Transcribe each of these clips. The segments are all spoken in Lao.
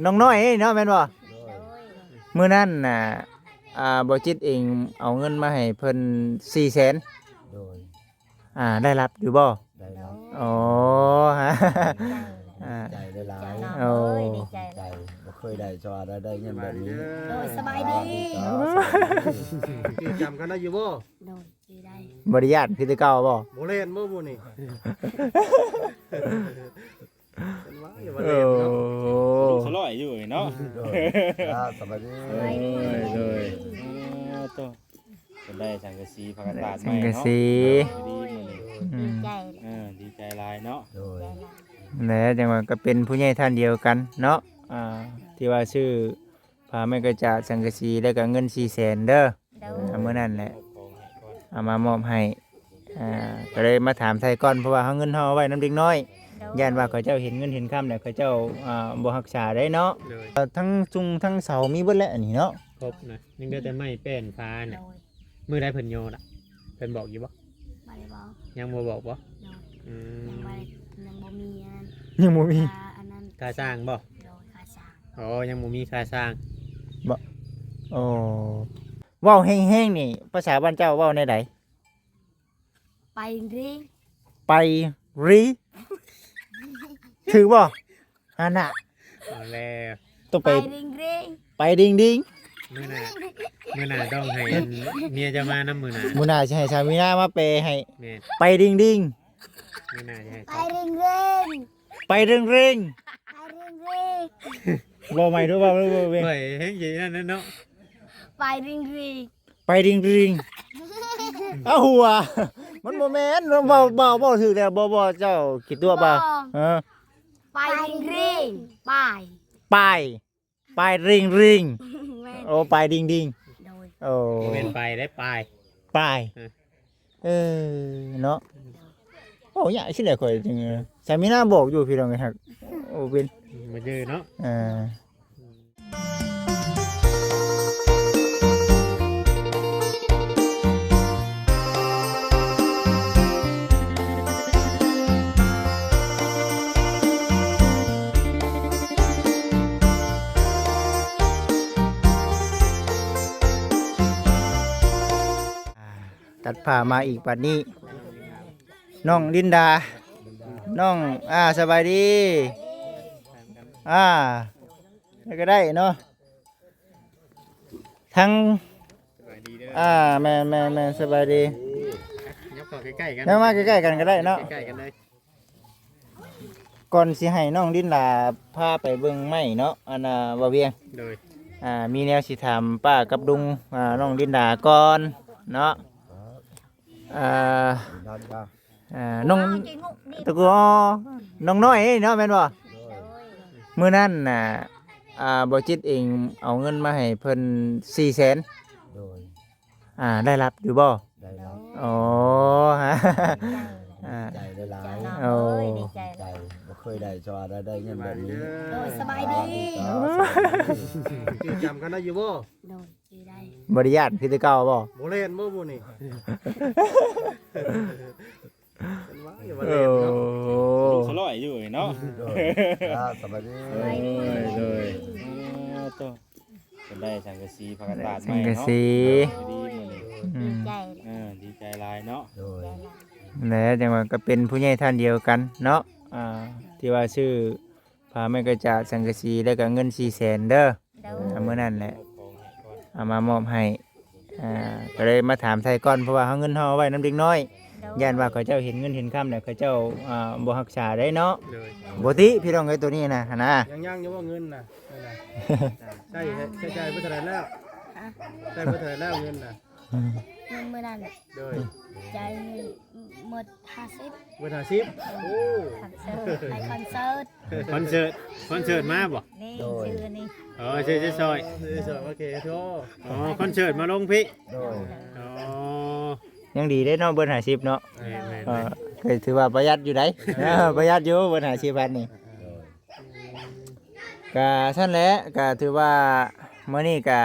ນ້ອງນ້ອຍເດ້ເນາະ ແມ່ນບໍ່? ໂດຍ ມື້ນັ້ນນະ ອ່າ ບໍ່ຈິດເອງເອົາເງິນມາໃຫ້ເພິ່ນສີ່ແສນ ໂດຍ ອ່າ ໄດ້ຮັບຢູ່ບໍ່? ໄດ້ຮັບ ອໍ ອ່າ ດີໃຈຫຼາຍໆ ໂອ້ ດີໃຈ ດີໃຈ ບໍ່ເຄີຍໄດ້ ຈະວ່າໄດ້ ໄດ້ເງິນແບບນີ້ ໂດຍ ສະບາຍດີ ອ່າ ສະບາຍດີ ຈື່ຈຳກັນໄດ້ຢູ່ບໍ່? ໂດຍ ຈື່ໄດ້ ບໍ່ໄດ້ຢ້ານຄືແຕ່ເກົ່າບໍ່? ບໍ່ແລ່ນບໍ່ມື້ນີ້? ເປັນຫວັງຢູ່ວ່າແລ່ນເນາະ ໂອ້ ສະຫຼອຍຢູ່ເນາະ ໂດຍ ອ່າ ສະບາຍດີ ໂດຍ ໂດຍ ໂອ້ ໂຕ ເພິ່ນໄດ້ສັງກະສີ ຜ້າກັນຕາດໃໝ່ເນາະ ສັງກະສີ ໂດຍ ດີມື້ນີ້ ອືມ ດີໃຈ ເອີ ດີໃຈຫຼາຍເນາະ ໂດຍ ແຫຼະ ຈັ່ງວ່າກໍເປັນຜູ້ໃຫຍ່ທ່ານດຽວກັນເນາະ ອ່າ ທີ່ວ່າຊື້ຜ້າໄມ້ກະຈາດ ສັງກະສີ ແລ້ວກໍເງິນສີ່ແສນເດີ ໂດຍ ອ່າ ມື້ນັ້ນແຫຼະ ເອົາມາມອບໃຫ້ ອ່າ ກໍເລີຍມາຖາມໄຖ່ກ່ອນ ເພາະວ່າເຮົາ ເງິນເຮົາເອົາໄວ້ນຳເດັກນ້ອຍ ໂດຍ ຢ້ານວ່າເຂົາເຈົ້າເຫັນເງິນເຫັນຄຳແລ້ວ ເຂົາເຈົ້າ ອ່າ ບໍ່ຮັກສາໄດ້ເນາະ ໂດຍ ເອີ ທັງຊຸງທັງເສົາມີເບິດແລ້ວອັນນີ້ເນາະ ຄົບນະ ຍັງເຫຼືອແຕ່ໄມ້ແປ້ນຝານີ້ ໂດຍ ມື້ໃດເພິ່ນໂຍລະ ເພິ່ນບອກຢູ່ບໍ່? ບໍ່ໄດ້ບອກ ຍັງບໍ່ບອກບໍ່? ໂດຍ ອືມ ຍັງບໍ່ໄດ້ ຍັງບໍ່ມີອັນນັ້ນ ຍັງບໍ່ມີ ຄ່າອັນນັ້ນ ຄ່າສ້າງບໍ່? ໂດຍ ຄ່າສ້າງ ອໍ ຍັງບໍ່ມີຄ່າສ້າງ ບໍ່ ໂອ້ ເວົ້າແຮງໆ ນີ້ ພາສາບ້ານເຈົ້າເວົ້າແນວໃດ? ໄປເຣ ໄປຣີ ຖືກບໍ່? ຫັ້ນນະ ເອົາແລ້ວ ຕ້ອງໄປ ໄປເຣງເຣງ ໄປດິງດິງ ມື້ໜ້າ ມື້ໜ້າຕ້ອງໃຫ້ອັນເມຍເຈົ້າມານຳ ມື້ໜ້າ ມື້ໜ້າຊິໃຫ້ສາມີນາມາແປໃຫ້ ແມ່ນ ໄປດິງດິງ ມື້ໜ້າຊິໃຫ້ ໄປເຣງເຣງ ໄປເຣງເຣງ ໄປເຣງເຣງ ເວົ້າໃໝ່ດູ ເວົ້າ ເວົ້າ ເວົ້າ ຂ້ອຍແຮງຊິນັ້ນແຫຼະເນາະ ໄປເຣງເຣງ ໄປດິງດິງ ເອົາຫົວ ມັນບໍ່ແມ່ນ ເວົ້າ ເວົ້າ ເວົ້າຖືກແລ້ວ ບໍ່ ບໍ່ ເຈົ້າຂີ້ຕົວະບໍ່? ເອີ ໄປເຣງເຣງ ປາຍ ປາຍ ປາຍເຣງເຣງ ແມ່ນ ໂອ້ ປາຍດິງດິງ ໂດຍ ໂອ້ ບໍ່ແມ່ນໄປເດ້ ປາຍ ປາຍ ເອີ ເອີ ເນາະ ໂອ້ ຍາກຊິແຫຼະ ຂ້ອຍຈຶ່ງ ສາມີນາບອກຢູ່ ພີ່ນ້ອງເອີຍ ຮັກ ໂອ້ ເປັນ ບໍ່ຈື່ເນາະ ເອີ ຕັດພາບມາອີກບັດນີ້ ນ້ອງລິນດາ ນ້ອງ ອ່າ ສະບາຍດີ ອ່າ ແລ້ວກໍໄດ້ເນາະ ທັງ ສະບາຍດີເດີ ອ່າ ແມ່ນໆໆ ສະບາຍດີ ຍັບເຂົ້າໃກ້ໆກັນ ແນວມາໃກ້ໆກັນກໍໄດ້ເນາະ ໃກ້ໆກັນເລີຍ ກ່ອນຊິໃຫ້ນ້ອງລິນດາພາໄປເບິ່ງໄມ້ເນາະ ອັນນ່າ ບ່າວວຽງ ໂດຍ ອ່າ ມີແນວຊິຖາມປ້າກັບລຸງ ອ່າ ນ້ອງລິນດາກ່ອນເນາະ ອ່າ ອ່າ ນ້ອງ ຕະກູ ນ້ອງນ້ອຍເດ້ເນາະ ແມ່ນບໍ່? ໂດຍ ມື້ນັ້ນນະ ອ່າ ບໍ່ຈິດເອງເອົາເງິນມາໃຫ້ເພິ່ນສີ່ແສນ ໂດຍ ອ່າ ໄດ້ຮັບຢູ່ບໍ່? ໄດ້ຮັບ ອໍ ອ່າ ດີໃຈຫຼາຍໆ ໂອ້ ດີໃຈ ດີໃຈ ບໍ່ເຄີຍໄດ້ ຈະວ່າໄດ້ ໄດ້ເງິນແບບນີ້ ໂດຍ ສະບາຍດີ ຈື່ຈຳກັນໄດ້ຢູ່ບໍ່? ໂດຍ ຈື່ໄດ້ ບໍ່ໄດ້ຢ້ານຄືແຕ່ເກົ່າບໍ່? ບໍ່ແລ່ນບໍ່ມື້ນີ້? ເປັນຫວັງຢູ່ວ່າແລ່ນເນາະ ໂອ້ ສະຫຼອຍຢູ່ເນາະ ໂດຍ ອ່າ ສະບາຍດີ ໂດຍ ໂດຍ ໂອ້ ໂຕ ເພິ່ນໄດ້ສັງກະສີ ຜ້າກັນຕາດໃໝ່ເນາະ ສັງກະສີ ໂດຍ ດີມື້ນີ້ ອືມ ດີໃຈ ເອີ ດີໃຈຫຼາຍເນາະ ໂດຍ ແຫຼະ ຈັ່ງວ່າກໍເປັນຜູ້ໃຫຍ່ທ່ານດຽວກັນເນາະ ອ່າ ທີ່ວ່າຊື້ຜ້າໄມ້ກະຈາດ ສັງກະສີ ແລ້ວກໍເງິນສີ່ແສນເດີ ໂດຍ ອ່າ ມື້ນັ້ນແຫຼະ ເອົາມາມອບໃຫ້ ອ່າ ກໍເລີຍມາຖາມໄຖ່ກ່ອນ ເພາະວ່າເຮົາ ເງິນເຮົາເອົາໄວ້ນຳເດັກນ້ອຍ ໂດຍ ຢ້ານວ່າເຂົາເຈົ້າເຫັນເງິນເຫັນຄຳແລ້ວ ເຂົາເຈົ້າ ອ່າ ບໍ່ຮັກສາໄດ້ເນາະ ໂດຍ ບໍ່ຕິ ພີ່ນ້ອງເອີຍ ໂຕນີ້ນະ ຫັ້ນນະ ຍັງ ຍັງຢູ່ບໍ່ເງິນນະ? ນັ້ນນະ ໃຊ້ ໃຊ້ຈ່າຍໄປເທົ່າໃດແລ້ວ? ໃຊ້ໄປເທົ່າໃດແລ້ວເງິນນະ? ອືມ ເງິນມື້ນັ້ນ ໂດຍ ຈ່າຍໝົດຫ້າສິບ ໝົດຫ້າສິບ ໂອ້ ຄອນເສີດ ໄປຄອນເສີດ ຄອນເສີດ ຄອນເສີດມາບໍ່? ນີ້ ໂດຍ ຊື້ນີ້ ເອີ ຊື້ ຊື້ສອຍ ຊື້ສອຍ ໂອເຄ ໂທ ອໍ ຄອນເສີດມາລົງພີ້ ໂດຍ ອໍ ຍັງດີເດ້ເນາະ ເບິດຫ້າສິບເນາະ ແມ່ນໆໆ ເອີ ກໍຖືວ່າປະຢັດຢູ່ໃດ ເອີ ປະຢັດຢູ່ ເບິດຫ້າສິບພັນນີ້ ໂດຍ ກະຊັ້ນແຫຼະ ກະຖືວ່າມື້ນີ້ກະ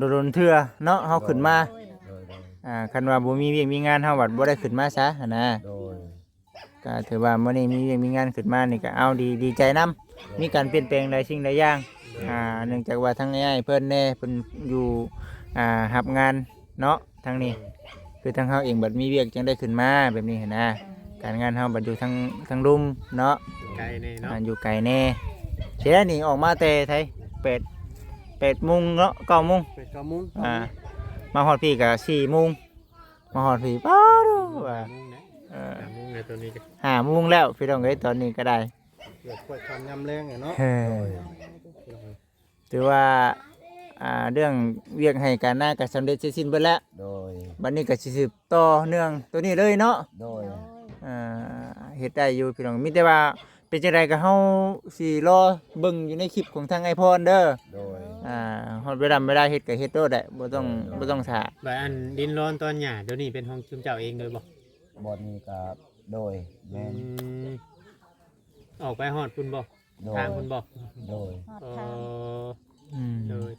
ດົນໆເທື່ອເນາະ ເຮົາຂຶ້ນມາ ໂດຍ ໂດຍ ອ່າ ຄັນວ່າບໍ່ມີວຽກມີງານ ເຮົາບັດບໍ່ໄດ້ຂຶ້ນມາຊະຫັ້ນນະ ໂດຍ ກະຖືວ່າມື້ນີ້ມີວຽກມີງານຂຶ້ນມານີ້ກະ ເອົາ ດີ ດີໃຈນຳ ໂດຍ ມີການປ່ຽນແປງຫຼາຍສິ່ງຫຼາຍຢ່າງ ອ່າ ເນື່ອງຈາກວ່າທາງອ້າຍເພິ່ນແດ່ ເພິ່ນຢູ່ ອ່າ ຮັບງານເນາະ ທາງນີ້ ຄືທາງເຮົາເອງບັດມີວຽກຈັ່ງໄດ້ຂຶ້ນມາແບບນີ້ຫັ້ນນະ ການງານເຮົາບັດຢູ່ທາງ ທາງລຸ່ມເນາະ ໄກແດ່ເນາະ ອ່າ ຢູ່ໄກແດ່ ເສຍນີ້ອອກມາແຕ່ໄທ ແປດ ແປດໂມງເນາະ ເກົ້າໂມງ ແປດ ເກົ້າໂມງ ອ່າ ມາຮອດພີ້ກໍສີ່ໂມງ ມາຮອດພີ້ ປ້າດ ວ່າ ຫ້າໂມງແລ້ວ ເອີ ຫ້າໂມງແລ້ວ ຕອນນີ້ກໍ ຫ້າໂມງແລ້ວ ພີ່ນ້ອງເອີຍ ຕອນນີ້ກໍໄດ້ ເກືອບຄ່ອຍຄ່ຳຍາມແລງແຫຼະເນາະ ເອີ ຖືວ່າ ອ່າ ເລື່ອງວຽກໄຮ່ການນາກໍສຳເລັດເສັດສິ້ນເບິດແລ້ວ ໂດຍ ບັດນີ້ກໍຊິສືບຕໍ່ເນື່ອງໂຕນີ້ເລີຍເນາະ ໂດຍ ອ່າ ເຮັດໄດ້ຢູ່ພີ່ນ້ອງ ມີແຕ່ວ່າເປັນຈັ່ງໃດກໍເຮົາຊິລໍເບິ່ງຢູ່ໃນຄລິບຂອງທາງອ້າຍພອນເດີ ໂດຍ ອ່າ ຮອດເວລາ ເວລາເຮັດກໍເຮັດໂລດແຫຼະ ບໍ່ຕ້ອງ ໂດຍ ບໍ່ຕ້ອງຖ້າ ແລ້ວອັນດິນດອນຕອນຫຍ້າໂຕນີ້ເປັນຂອງຊຸມເຈົ້າເອງເລີຍບໍ່? ບ່ອນນີ້ກໍ ໂດຍ ແມ່ນ ອືມ ອອກໄປຮອດພຸ້ນບໍ່? ໂດຍ ທາງພຸ້ນບໍ່? ໂດຍ ຮອດທາງ ເອີ ອືມ ໂດຍ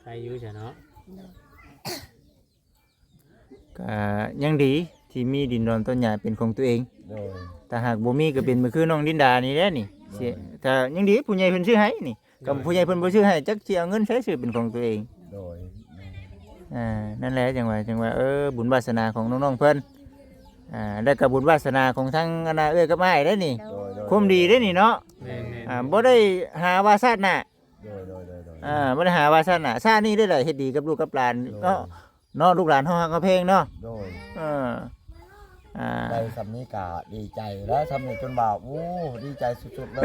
ໄປຢູ່ຊະເນາະ ໂດຍ ກໍຍັງດີທີ່ມີດິນດອນຕົ້ນຫຍ້າເປັນຂອງຕົວເອງ ໂດຍ ຖ້າຫາກບໍ່ມີກໍເປັນຄືນ້ອງດິນດານີ້ແຫຼະນີ້ ໂດຍ ເສຍ ຖ້າຍັງດີຜູ້ໃຫຍ່ເພິ່ນຊື້ໃຫ້ນີ້ ໂດຍ ກໍຜູ້ໃຫຍ່ເພິ່ນບໍ່ຊື້ໃຫ້ ຈັກຊິເອົາເງິນໃສຊື້ເປັນຂອງຕົວເອງ ໂດຍ ອ່າ ນັ້ນແຫຼະ ຈັ່ງວ່າ ຈັ່ງວ່າ ເອີ ບຸນວາສະໜາຂອງນ້ອງໆເພິ່ນ ອ່າ ແລ້ວກໍບຸນວາສະໜາຂອງທັງອັນນ່າເອື້ອຍກັບອ້າຍເດ້ນີ້ ໂດຍ ໂດຍ ຄວາມດີເດ້ນີ້ເນາະ ແມ່ນໆ ອ່າ ບໍ່ໄດ້ຫາວ່າຊາດໜ້າ ໂດຍ ໂດຍ ໂດຍ ໂດຍ ອ່າ ບໍ່ໄດ້ຫາວ່າຊາດໜ້າ ຊາດນີ້ໄດ້ແຫຼະ ເຮັດດີກັບລູກກັບຫຼານ ໂດຍ ເນາະ ເນາະ ລູກຫຼານເຮົາຮັກເຮົາແພງເນາະ ໂດຍ ເອີ ອ່າ ໄດ້ສ່ຳນີ້ກໍດີໃຈແລ້ວ ສ່ຳນີ້ຈົນວ່າ ໂອ້ ດີໃຈສຸດໆເລີຍ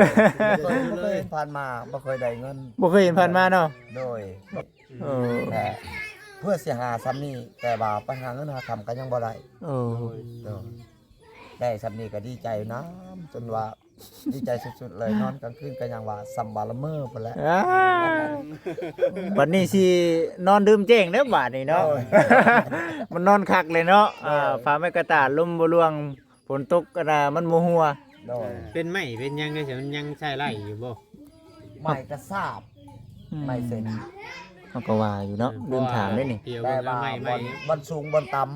ບໍ່ເຄີຍ ບໍ່ເຄີຍເຫັນຜ່ານມາ ບໍ່ເຄີຍໄດ້ເງິນ ບໍ່ເຄີຍເຫັນຜ່ານມາເນາະ ໂດຍ ເອີ ແຕ່ເພື່ອຊິຫາສ່ຳນີ້ ແຕ່ວ່າໄປຫາເງິນຫາຄຳກໍຍັງບໍ່ໄດ້ ໂອ້ ໂດຍ ໄດ້ສ່ຳນີ້ກໍດີໃຈນຳ ຈົນວ່າດີໃຈສຸດໆເລີຍ ນອນກາງຄືນກໍຍັງວ່າສ່ຳວ່າລະເມີພຸ້ນແຫຼະ ອ້າ ບັດນີ້ຊິນອນດື່ມແຈ້ງແລ້ວບາດນີ້ເນາະ ໂອ້ຍ ມັນນອນຄັກເລີຍເນາະ ໂດຍ ອ່າ ຟ້າແມ່ນກະຕາ ລົມບໍ່ລ່ວງ ຝົນຕົກກໍນະ ມັນບໍ່ຮົ່ວ ໂດຍ ເປັນໄມ້ເປັນຫຍັງເດ້ ມັນຍັງໃຊ້ໄດ້ຢູ່ບໍ່? ໄມ້ກະສາບ ອືມ ໄມ້ເສັ້ນ ເຮົາກໍວ່າຢູ່ເນາະ ເອີ ລືມຖາມເດ້ນີ້ ແຕ່ວ່າ ບໍ່ ບໍ່ ບໍ່ສູງບໍ່ຕ່ຳ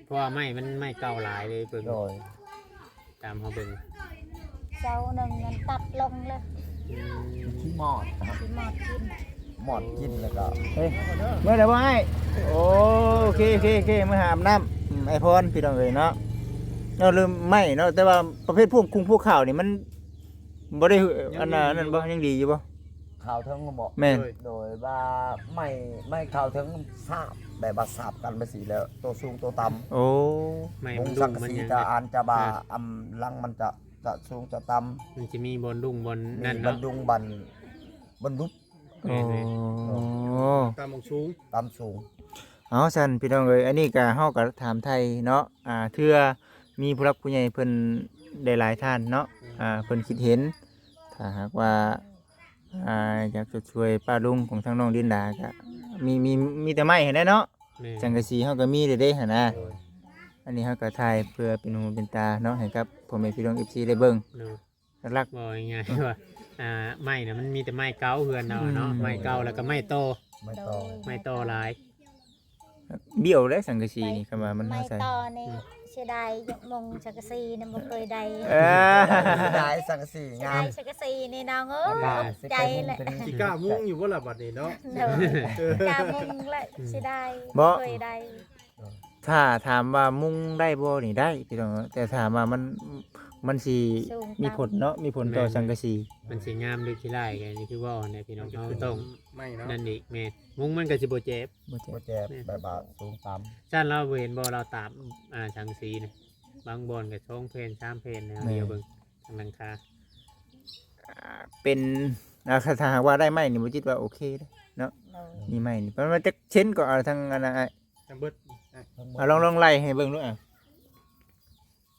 ເພາະວ່າໄມ້ມັນໄມ້ເກົ່າຫຼາຍເດ້ເພິ່ນ ໂດຍ ຕາມເຮົາເບິ່ງ ເສົາໜຶ່ງມັນຕັດລົງເລີຍ ອືມ ຂີ້ມອດ ຂີ້ມອດກິນ ມອດກິນແລ້ວກໍ ເອີ ເມື່ອໃດບໍ່ອ້າຍ? ໂອເຄ ໂອເຄ ໂອເຄ ເມື່ອຫາບນ້ຳ ອືມ ອ້າຍພອນ ພີ່ນ້ອງເອີຍເນາະ ເນາະ ລືມໄມ້ເນາະ ແຕ່ວ່າປະເພດພວກຄຸງພວກຂາວນີ້ມັນບໍ່ໄດ້ ຍັງ ອັນນັ້ນ ອັນນັ້ນບໍ່ ຍັງດີຢູ່ບໍ່? ຂາວເທິງບໍ່? ແມ່ນ ໂດຍ ໂດຍວ່າໄມ້ ໄມ້ຂາວເທິງສາບ ແບບວ່າສາບກັນໄປຊີ້ແລ້ວ ໂຕສູງໂຕຕ່ຳ ໂອ້ ໄມ້ມັນດຸ້ງມັນຫຍັງ ມຸງສັງກະສີຈະ ອາດຈະວ່າ ອ່າ ອຳ ຫຼັງມັນຈະ ຈະສູງຈະຕ່ຳ ມັນຈະມີບ່ອນດຸ້ງບ່ອນນັ້ນເນາະ ມີບ່ອນດຸ້ງບ່ອນ ບ່ອນດຸບ ແມ່ນໆ ໂອ້ ຕາມໝ່ອງສູງ ຕາມສູງ ເອົາ ຊັ້ນພີ່ນ້ອງເອີຍ ອັນນີ້ກະ ເຮົາກະຖາມໄຖ່ເນາະ ອ່າ ເທື່ອມີຜູ້ຫຼັກຜູ້ໃຫຍ່ເພິ່ນຫຼາຍໆທ່ານເນາະ ອືມ ອ່າ ເພິ່ນຄິດເຫັນ ຖ້າຫາກວ່າ ອ່າ ຢາກຈະຊ່ວຍປ້າລຸງຂອງທາງນ້ອງດິນດາກະ ມີ ມີ ມີແຕ່ໄມ້ຫັ້ນແຫຼະເນາະ ແມ່ນ ສັງກະສີເຮົາກໍມີແລ້ວເດ້ຫັ້ນນະ ໂດຍ ອັນນີ້ເຮົາກໍຖ່າຍເພື່ອເປັນຫູເປັນຕາເນາະ ໃຫ້ກັບພໍ່ແມ່ພີ່ນ້ອງ ເອັຟຊີ ໄດ້ເບິ່ງ ໂດຍ ຫຼັກໆ ເວົ້າງ່າຍໆວ່າ ອ່າ ໄມ້ນະ ມັນມີແຕ່ໄມ້ເກົ່າເຮືອນເຮົາເນາະ ອືມ ໄມ້ເກົ່າ ແລ້ວກໍໄມ້ຕໍ ໄມ້ຕໍ ໂດຍ ໄມ້ຕໍຫຼາຍ ບ້ຽວເດ້ສັງກະສີນີ້ ຄັນວ່າມັນ ໄມ້ ເຮົາໃສ່ ຕໍນີ້ ອືມ ເສຍດາຍ ມຸງສັງກະສີນີ້ບໍ່ເຄີຍໄດ້ ເອີ ເສຍດາຍສັງກະສີງາມ ເສຍດາຍສັງກະສີນີ້ນ້ອງເອີຍ ແລ້ວກໍ ຂອບໃຈແຫຼະ ຊິກ້າມຸງຢູ່ບໍ່ລະບັດນີ້ເນາະ ໂດຍ ກ້າມຸງແຫຼະ ອືມ ເສຍດາຍ ບໍ່ ບໍ່ເຄີຍໄດ້ ຖ້າຖາມວ່າມຸງໄດ້ບໍ່ນີ້ໄດ້ພີ່ນ້ອງ ແຕ່ຖາມວ່າມັນ ມັນຊິ ສູງ ມີຜົນເນາະ ມີຜົນຕໍ່ ແມ່ນໆ ສັງກະສີ ມັນຊິງາມຫຼືຂີ້ຮ້າຍ ກໍຄືເວົ້າແຫຼະພີ່ນ້ອງ ເຮົາຕ້ອງ ໄມ້ເນາະ ນັ້ນອີກ ແມ່ນ ມຸງມັນກໍຊິບໍ່ເຈັບ ບໍ່ເຈັບ ບໍ່ເຈັບ ແມ່ນ ແບບວ່າສູງຕ່ຳ ຊັ້ນລາວບໍ່ເຫັນບໍ່ ລາວຕາມ ອ່າ ສັງກະສີນະ ບາງບ່ອນກໍສອງແຜ່ນສາມແຜ່ນນະ ແມ່ນ ດຽວເບິ່ງທາງຫຼັງຄາ ອ່າ ເປັນ ອ່າ ຖ້າ ຖ້າຫາກວ່າໄດ້ໄມ້ນີ້ ບໍ່ຈິດວ່າໂອເຄເດ້ເນາະ ໂດຍ ມີໄມ້ນີ້ ປະມານຈັກເຊັນກໍເອົາທາງອັນນັ້ນ ທັງເບິດ ອ່ະ ເອົາລອງ ລອງໄລ່ໃຫ້ເບິ່ງດູ ອ່ະ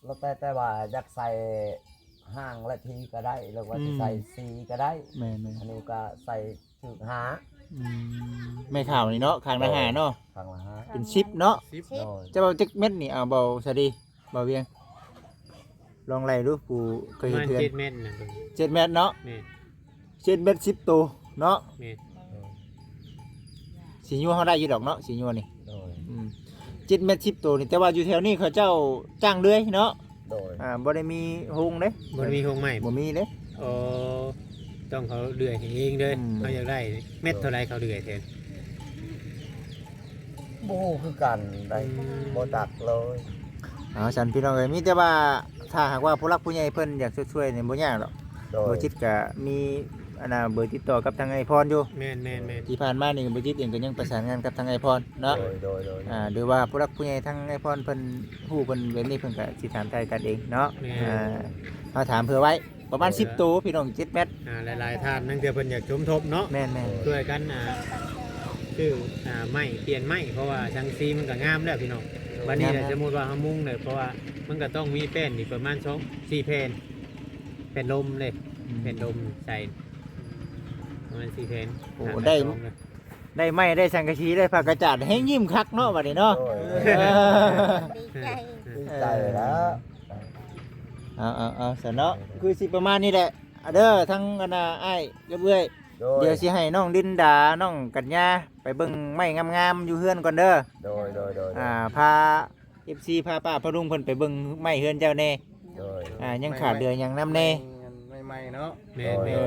ແລ້ວແຕ່ ແຕ່ວ່າຢາກໃສ່ຮ່າງລະທີກໍໄດ້ ຫຼືວ່າ ອືມ ຊິໃສ່ສີກໍໄດ້ ແມ່ນໆ ອັນນີ້ກໍໃສ່ຖືກຫາ ອືມ ໄມ້ຂາວນີ້ເນາະ ຂ້າງລະຫ້າເນາະ ໂດຍ ຂ້າງລະຫ້າ ເປັນສິບເນາະ ສິບ ໂດຍ ຈະເວົ້າຈັກແມັດນີ້ ເອົາ ເບົາສາລີ ເບົາວຽງ ລອງໄລ່ດູ ຜູ້ເຄີຍເຮັດເຮືອນ ປະມານເຈັດແມັດນະ ເຈັດແມັດເນາະ ແມ່ນ ເຈັດແມັດສິບໂຕເນາະ ແມ່ນ ເອີ ສີຍົວເຮົາໄດ້ຢູ່ດອກເນາະ ສີຍົວນີ້ ໂດຍ ອືມ ເຈັດແມັດສິບໂຕນີ້ ແຕ່ວ່າຢູ່ແຖວນີ້ເຂົາເຈົ້າຈ້າງເລື່ອຍເນາະ ໂດຍ ອ່າ ບໍ່ໄດ້ມີໂຮງເດ້ ບໍ່ໄດ້ມີໂຮງໄມ້ ບໍ່ມີເດ້ ເອີ ຕ້ອງເຂົາເລື່ອຍໃຫ້ເອງເດີ. ອືມ ເຮົາຢາກໄດ້ແມັດເທົ່າໃດເຂົາເລື່ອຍແທນ? ບໍ່ຮູ້ຄືກັນໄດ໋. ອືມ ບໍ່ຈັກເລີຍ. ເອົາ ຊັ້ນພີ່ນ້ອງເອີຍ ມີແຕ່ວ່າຖ້າຫາກວ່າຜູ້ຫຼັກຜູ້ໃຫຍ່ເພິ່ນຢາກຊ່ວຍໆນີ້ບໍ່ຍາກດອກ. ໂດຍ ບໍ່ຈິດກະມີ ອັນນ່າ ເບີຕິດຕໍ່ກັບທາງອ້າຍພອນຢູ່. ແມ່ນໆໆ ທີ່ຜ່ານມານີ້ບໍ່ຈິດເອງກໍຍັງປະສານງານກັບທາງອ້າຍພອນເນາະ. ໂດຍໆໆ ອ່າ ຫຼືວ່າຜູ້ຫຼັກຜູ້ໃຫຍ່ທາງອ້າຍພອນເພິ່ນຮູ້ເພິ່ນແບບນີ້ ເພິ່ນກໍຊິຖາມໄທກັນເອງເນາະ. ແມ່ນ ອ່າ ເຮົາຖາມເຜື່ອໄວ້ ປະມານສິບໂຕພີ່ນ້ອງ ເຈັດແມັດ. ອ່າ ຫຼາຍໆທ່ານ ລາງເທື່ອເພິ່ນຢາກສົມທົບເນາະ. ແມ່ນໆ ຊ່ວຍກັນ ອ່າ ຊື້ ອ່າ ໄມ້ ປ່ຽນໄມ້ ເພາະວ່າສັງກະສີມັນກໍງາມແລ້ວພີ່ນ້ອງ. ບັດນີ້ແຫຼະ ງາມ ສົມມຸດວ່າເຮົາມຸງເລີຍ ເພາະວ່າມັນກໍຕ້ອງມີແປ້ນນີ້ປະມານສອງສີ່ແຜ່ນ ແຜ່ນລົມເດ້. ອືມ ແຜ່ນລົມໃສ່ປະມານສີ່ແຜ່ນ. ໂອ້ ໄດ້ ໄດ້ໄມ້ ໄດ້ສັງກະສີ ໄດ້ຜ້າກະຈາດ ແຮງຍິ້ມຄັກເນາະບັດນີ້ເນາະ. ໂອ້ຍ ເອີ ດີໃຈ ດີໃຈແລ້ວ. ເອົາໆໆ ຊັ້ນເນາະ ຄືຊິປະມານນີ້ແຫຼະເດີ ທັງອັນນ່າ ອ້າຍກັບເອື້ອຍ. ໂດຍ ດຽວຊິໃຫ້ນ້ອງລິນດາ ນ້ອງກັນຍາ ໄປເບິ່ງໄມ້ງາມໆຢູ່ເຮືອນກ່ອນເດີ. ໂດຍໆໆໆ ອ່າ ພາເອັຟຊີ ພາປ້າພາລຸງເພິ່ນໄປເບິ່ງໄມ້ເຮືອນເຈົ້າແດ່. ໂດຍ ອ່າ ຍັງຂາດເຫຼືອຫຍັງນຳແດ່? ໄມ້ ໄມ້ໃໝ່ເນາະ. ແມ່ນໆ ເອີ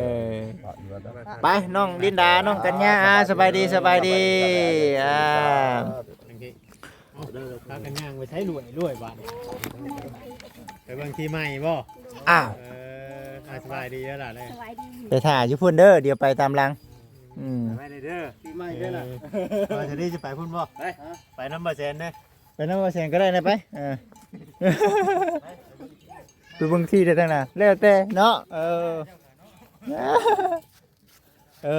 ໄປ ນ້ອງລິນດາ ນ້ອງກັນຍາ ອ່າ ສະບາຍດີ ສະບາຍດີ ສະບາຍດີ ອ່າ ໂອເຄ. ເອົາ ພາກັນຍ່າງໄປໃສລວຍໆ ບາດນີ້ ໄປເບິ່ງທີ່ໃໝ່ບໍ່? ອ້າວ ເອີ ອ່າ ສະບາຍດີເດີຫຼານເດີ. ສະບາຍດີ. ໄປຖ້າຢູ່ພຸ້ນເດີ ດຽວໄປຕາມຫຼັງ. ອືມ ໄປເດີ ທີ່ໃໝ່ເດີລະ. ເອີ ວ່າຈະໄດ້ ຈະໄປພຸ້ນບໍ່? ໄປ ໄປນຳບ່າວແສນເດີ. ໄປນຳບ່າວແສນກໍໄດ້ນະ ໄປ ເອີ ໄປເບິ່ງທີ່ໄດ້ທາງໜ້າ ແລ້ວແຕ່ເນາະ. ເອີ ເອີ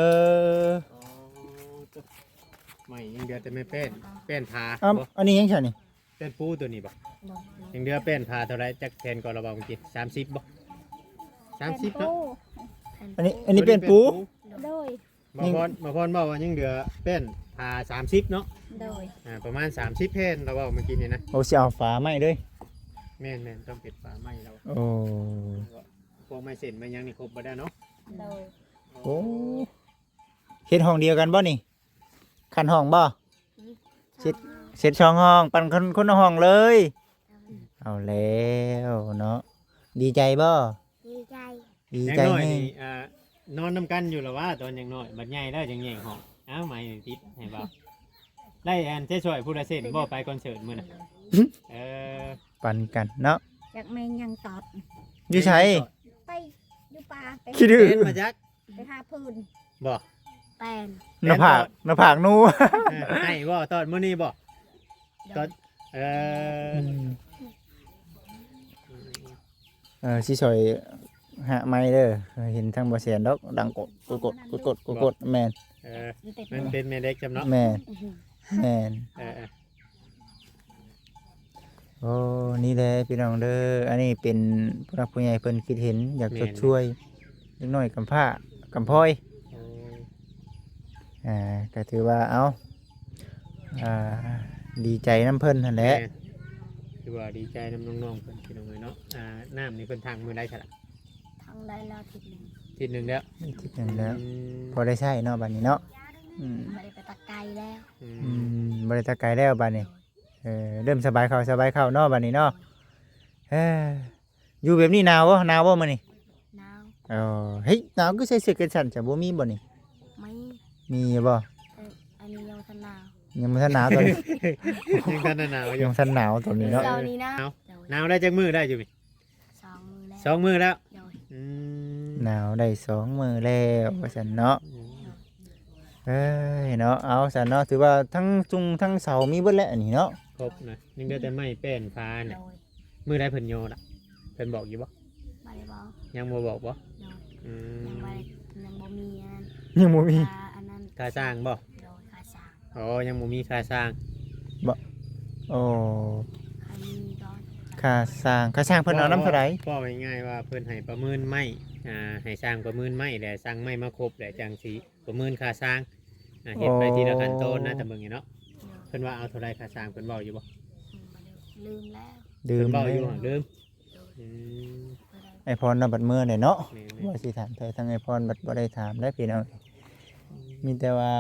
ໄມ້ຍັງເຫຼືອແຕ່ໄມ້ແປ້ນ ແປ້ນຜາ. ອ້າວ ບໍ່ ອັນນີ້ຫຍັງຊັ້ນນີ້? ແປ້ນປູໂຕນີ້ບໍ່? ຍັງເຫຼືອແປ້ນຜາເທົ່າໃດ? ຈັກແຜ່ນກໍລະເວົ້າເມື່ອກີ້ ສາມສິບບໍ່? ສາມສິບເນາະ. ອັນນີ້ ອັນນີ້ແປ້ນປູ. ໂດຍ ມາພອນ ມາພອນເວົ້າວ່າຍັງເຫຼືອແປ້ນຜ້າສາມສິບເນາະ. ໂດຍ ອ່າ ປະມານສາມສິບແຜ່ນ ລາວເວົ້າເມື່ອກີ້ນີ້ນະ. ໂອ້ ຊິເອົາຝາໄມ້ເລີຍ. ແມ່ນໆ ຕ້ອງເປັນຝາໄມ້ລາວ. ໂອ້ ພວກໄມ້ເສັ້ນໄມ້ຫຍັງນີ້ຄົບເບິດແລ້ວເນາະ. ໂດຍ ໂອ້ ເຮັດຫ້ອງດຽວກັນບໍ່ນີ້? ຂັ້ນຫ້ອງບໍ່? ເສັດ ເສັດສອງຫ້ອງ ປັນຄົນ ຄົນລະຫ້ອງເລີຍ. ເອົາແລ້ວເນາະ ດີໃຈບໍ່? ດີໃຈ ດີໃຈ. ຢ່າງນ້ອຍນີ້ ອ່າ ນອນນຳກັນຢູ່ລະວ່າ ຕອນຍັງນ້ອຍ ບັດໃຫຍ່ແລ້ວຈັ່ງແຍກຫ້ອງ. ເອົາ ໄມ້ຕິດໃຫ້ເບົາ ໄດ້ອັນໃຊ້ຊ່ອຍຜູ້ລະເສັ້ນບໍ່? ໄປຄອນເສີດມື້ນະ. ເອີ ປັນກັນເນາະ. ຈັກແມ່ນຫຍັງຕອດ ຢູ່ໃສ? ໄປຢູ່ປ່າ ໄປ ຂີ້ດື້ ເຫັນມາຈັກ ໄປຫາເພິ່ນບໍ່? ແປນ ໜ້າຜາກ ແປນຕອດ ໜ້າຜາກໜູ. ເອີ ໃຫ້ບໍ່? ຕອດມື້ນີ້ບໍ່? ຕອດ ເອີ ອືມ ເອີ ຊິຊ່ອຍຫາໄມ້ເດີ. ເຫັນທາງບໍ່ແສນດອກ ດັງກົດ ກົດ ກົດ ກົດ ກົດ ແມ່ນ. ເອີ ມັນເປັນແມ່ເຫຼັກຈຳເນາະ. ແມ່ນ ແມ່ນ. ເອີ ເອີ ໂອ້ ນີ້ແຫຼະພີ່ນ້ອງເດີ ອັນນີ້ເປັນຜູ້ຫຼັກຜູ້ໃຫຍ່ເພິ່ນຄິດເຫັນ ຢາກ ແມ່ນ ຊົດຊ່ວຍເດັກນ້ອຍກຳພ້າກຳພ້ອຍ. ໂອ້ ອ່າ ກໍຖືວ່າ ເອົາ ອ່າ ດີໃຈນຳເພິ່ນຫັ້ນແຫຼະ. ແມ່ນ ຖືວ່າດີໃຈນຳນ້ອງໆເພິ່ນພີ່ນ້ອງເອີຍເນາະ. ອ່າ ນ້ຳນີ້ເພິ່ນທັງມື້ໃດຊະລະ? ທັງໄດ້ແລ້ວທິດໜຶ່ງ. ທິດໜຶ່ງແລ້ວ? ທິດໜຶ່ງແລ້ວ. ອືມ ພໍໄດ້ໃຊ້ເນາະບາດນີ້ເນາະ. ອືມ ບໍ່ໄດ້ໄປຕັກໄກ່ແລ້ວ. ອືມ ອືມ ບໍ່ໄດ້ຕັກໄກ່ແລ້ວບາດນີ້. ໂດຍ ເອີ ເລີ່ມສະບາຍເຂົ້າ ສະບາຍເຂົ້າເນາະບາດນີ້ເນາະ. ເອີ ຢູ່ແບບນີ້ໜາວບໍ່? ໜາວບໍ່ມື້ນີ້? ໜາວ. ເອີ ເຮີ້ຍ ໜາວຄືໃສ່ເສື້ອແຂນສັ້ນຊະ ບໍ່ມີບໍ່ນີ້? ມີ ມີຢູ່ບໍ່? ເອີ ອັນນີ້ຍັງບໍ່ທັນໜາວ. ຍັງບໍ່ທັນໜາວຕອນນີ້ ຍັງທັນໜາວຢູ່ ຍັງທັນໜາວຕອນນີ້ເນາະ. ເຊົ້ານີ້ນະ. ໜາວ ໂດຍ ໜາວໄດ້ຈັກມື້ໄດ້ຢູ່ນີ້? ສອງມື້ແລ້ວ. ສອງມື້ແລ້ວ? ໂດຍ. ອືມ ໜາວໄດ້ສອງມື້ແລ້ວວ່າຊັ້ນເນາະ. ອືມ ເອີຍເນາະ ເອົາຊັ້ນເນາະ ຖືວ່າທັງຊຸງທັງເສົາມີເບິດແລ້ວອັນນີ້ເນາະ. ຄົບນະ ຍັງເຫຼືອແຕ່ໄມ້ແປ້ນຝານະ. ໂດຍ. ມື້ໃດເພິ່ນໂຍລະ? ເພິ່ນບອກຢູ່ບໍ່? ບໍ່ໄດ້ບອກ. ຍັງບໍ່ບອກບໍ່? ໂດຍ. ອືມ ຍັງບໍ່ໄດ້ ຍັງບໍ່ມີອັນນັ້ນ ຍັງບໍ່ມີຄ່າອັນນັ້ນ ຄ່າສ້າງບໍ່? ໂດຍ ຄ່າສ້າງ. ອໍ ຍັງບໍ່ມີຄ່າສ້າງ. ບໍ່ ໂອ້ ຄ່າສ້າງ ຄ່າສ້າງເພິ່ນເອົານຳເທົ່າໃດ? ເວົ້າ ເວົ້າງ່າຍໆວ່າເພິ່ນໃຫ້ປະເມີນໄມ້ ອ່າ ໃຫ້ຊ່າງປະເມີນໄມ້ ແລະ ສັ່ງໄມ້ມາຄົບ ແລະ ຈັ່ງຊິປະເມີນຄ່າສ້າງ. ອ່າ ເຮັດໄປທີລະຂັ້ນຕອນນະ ຕາເບິ່ງນີ້ເນາະ. ໂດຍ. ເພິ່ນວ່າເອົາເທົ່າໃດຄ່າສ້າງ ເພິ່ນເວົ້າຢູ່ບໍ່? ອືມ ລືມແລ້ວ. ລືມ ເພິ່ນເວົ້າຢູ່ ລືມ. ໂດຍ. ອືມ ອ້າຍພອນນະບັດເມືອແຫຼະເນາະ. ແມ່ນໆ ວ່າຊິຖາມໄທທາງອ້າຍພອນ ບັດບໍ່ໄດ້ຖາມແລ້ວພີ່ນ້ອງ. ອືມ ມີແຕ່ວ່າ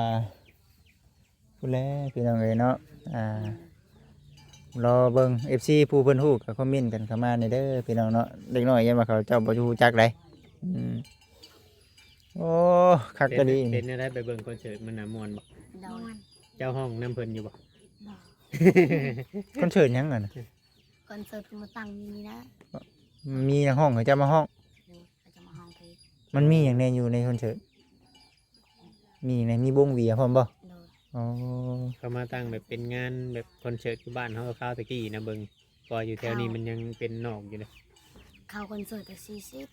ພຸ້ນແຫຼະພີ່ນ້ອງເອີຍເນາະ. ອ່າ ອືມ ລໍເບິ່ງ ເອັຟຊີ ຜູ້ເພິ່ນຮູ້ກໍຄອມເມັນກັນເຂົ້າມາແດ່ເດີພີ່ນ້ອງເນາະ. ເດັກນ້ອຍຢ້ານວ່າເຂົາເຈົ້າບໍ່ຮູ້ຈັກໃດ. ອືມ ໂອ້ ຄັກອີ່ຫຼີ ເປັນແນວໃດໄປເບິ່ງຄອນເສີດມື້ນັ້ນ ມ່ວນບໍ່? ໂດຍ. ເຈົ້າຮ້ອງນຳເພິ່ນຢູ່ບໍ່? ບໍ່. ຄອນເສີດຫຍັງຫັ້ນນະ? ຄອນເສີດເພິ່ນມາຕັ້ງຢູ່ນີ້ນະ. ມີນັກຮ້ອງເຂົາເຈົ້າມາຮ້ອງ? ໂດຍ ເຂົາເຈົ້າມາຮ້ອງເພງ. ມັນມີຫຍັງແດ່ຢູ່ໃນຄອນເສີດ? ມີຫຍັງແດ່? ມີວົງເບຍພ້ອມບໍ່? ໂດຍ. ອໍ ເຂົາມາຕັ້ງແບບເປັນງານແບບຄອນເສີດຄືບ້ານເຮົາຄາວຕະກີ້ນະ ເບິ່ງ ເພາະວ່າຢູ່ແຖວນີ້ ເຂົ້າ ມັນຍັງເປັນນອກຢູ່ເດ້. ເຂົ້າຄອນເສີດກໍສີ່ສິບ.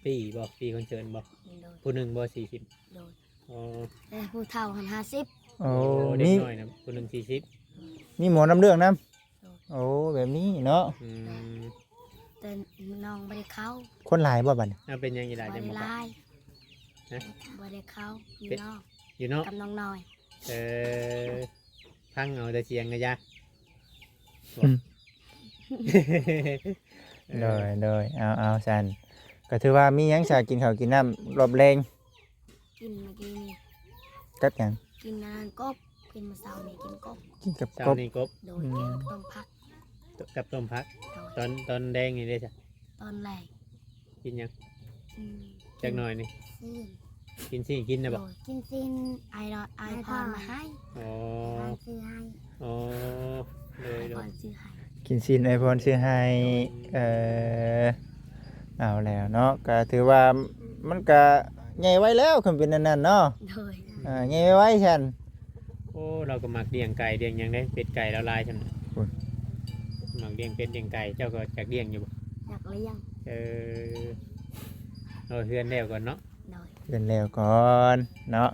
ຟຣີບໍ່? ຟຣີຄອນເສີດບໍ່? ໂດຍ. ຜູ້ໜຶ່ງບໍ່ ສີ່ສິບ? ໂດຍ. ອໍ ແຕ່ຜູ້ເຖົ້າຫັ້ນຫ້າສິບ. ໂອ້ ໂອ້ ເດັກ ມີ ນ້ອຍນະ ຜູ້ໜຶ່ງສີ່ສິບ. ມີໝໍລຳເລື່ອງນຳ? ໂດຍ. ໂອ້ ແບບນີ້ເນາະ. ອືມ ແຕ່ນ້ອງບໍ່ໄດ້ເຂົ້າ. ຄົນຫຼາຍບໍ່ບັດນີ້? ເອົາ ເປັນຫຍັງອີ່ຫຼາ ບໍ່ໄດ້ ຈັ່ງບໍ່ເຂົ້າ? ຫຼາຍ. ຮະ? ບໍ່ໄດ້ເຂົ້າ ຢູ່ ເປັນ ນອກ ຢູ່ນອກ ກັບນ້ອງນ້ອຍ. ເອີ ຟັງເອົາແຕ່ສຽງນະຢາ. ອືມ ເອີ ໂດຍ ໂດຍ. ເອົາ ເອົາ ຊັ້ນ ກໍຖືວ່າມີຫຍັງຊະ ກິນເຂົ້າກິນນ້ຳລອບແລງ? ກິນມື້ກີ້ນີ້. ກັບຫຍັງ? ກິນອັນນັ້ນ ກົບ. ກິນມື້ເຊົ້ານີ້ ກິນກົບ. ກິນກັບ ເຊົ້າ ກົບ ນີ້ກົບ. ໂດຍ. ອືມ ແກງກັບຕົ້ມຜັກ. ກັບຕົ້ມຜັກ. ໂດຍ. ຕອນ ຕອນແລງນີ້ເດ້ຊະ? ຕອນແລງ ກິນຫຍັງ? ອືມ ຈັກໜ້ອຍນີ້ ຊີ້ນ. ກິນຊີ້ນກິນນະບໍ່? ໂດຍ. ກິນຊີ້ນ ອ້າຍ ອ້າຍພອນມາໃຫ້. ອໍ ອ້າຍພອນຊື້ໃຫ້. ອໍ ໂດຍ ໂດຍ. ອ້າຍພອນຊື້ໃຫ້. ກິນຊີ້ນອ້າຍພອນຊື້ໃຫ້. ໂດຍ. ເອີ ເອົາແລ້ວເນາະ ກໍຖືວ່າມັນກໍໃຫຍ່ໄວແລ້ວ ຄັນເປັນອັນນັ້ນເນາະ. ໂດຍ. ອ່າ ໃຫຍ່ໄວໆຊັ້ນ. ໂອ້ ລາວກໍມັກລ້ຽງໄກ່ລ້ຽງຫຍັງເດ້ ເປັດໄກ່ລາວຫຼາຍຊັ້ນ. ໂອ້ຍ ມັກລ້ຽງເປັດລ້ຽງໄກ່ ເຈົ້າກໍຢາກລ້ຽງຢູ່ບໍ່? ຢາກລ້ຽງ. ເອີ ເອົາເຮືອນແລ້ວກ່ອນເນາະ. ໂດຍ. ເຮືອນແລ້ວກ່ອນເນາະ